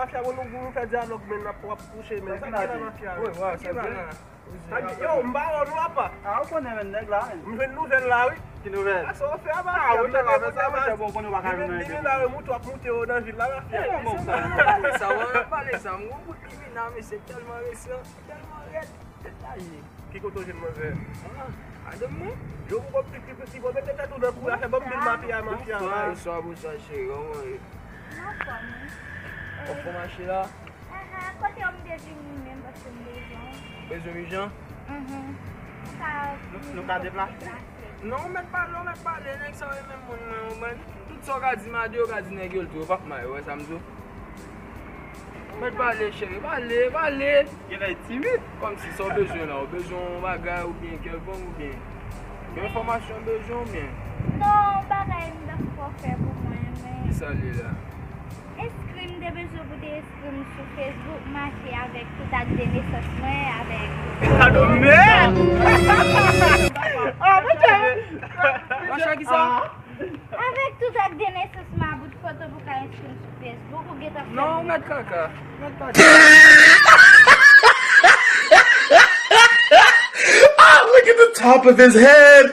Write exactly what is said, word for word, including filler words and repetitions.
Mafya, bon, nou, nou fè dyalòg, men n ap, w ap kouche, men sa ki la mafya, men? Sa ki la? Yo, m pa wè w non, apa. Ah, ou konnen, men, nèg la, men. M jwenn nouvèl la, wi. Ki nouvèl? Sa w fè a, mafya? Ah, wi, mwen te la, men sa, mwen te bon, konnen w pa ka jwenn anyen. Li la, wi, moute, w ap moute yo nan vil la, mafya. Pale sa, w ap pale sa, m gon bout ki vin la, mesye, tèlman resan, tèlman rèd, tèt chaje. Ki kote w jwenn manzè? Ah, madanm mwen. Yo, ou poko pi, pi, pi, pi, bon, mete tèt ou nan kou, afè, ban m vin mafya, mafya. Bonswa, bonswa, bonswa, cheri, kòman w ye? Anfòm, wi. Anfòm, mache la? Aha, kote w m te vini menm, paske m bezwen w. Bezwen Mijan? Mhm. Ou ka Nou, nou ka deplase? Non, ou mèt pale, ou mèt pale, nèg sa yo e menm moun mwen, ou konprann? Tout sa w ka di madi, yo ka di nèg yo l tou, yo p ap may, ou wè sa m di w? Ou mèt pale, cheri, pale, pale. Genlè timid. Kòmsi sa w bezwen la, ou bezwen yon bagay oubyen kèlkonk oubyen yon enfòmasyon w bezwen oubyen? Non, bagay m dakò fè pou mwen, men Kisa l ye la? Enskri, m te bezwen pou te enskri m sou Facebook, mache avèk tout ak de nesans mwen, avèk Kado mèd! Ah, mwen te Mache ak kisa? Avèk tout ak de nesans mwen, bout foto pou ka enskri m sou Facebook, ou gentan fè Non, ou mèt kaka. Mèt kaka. Ah, look at the top of his head.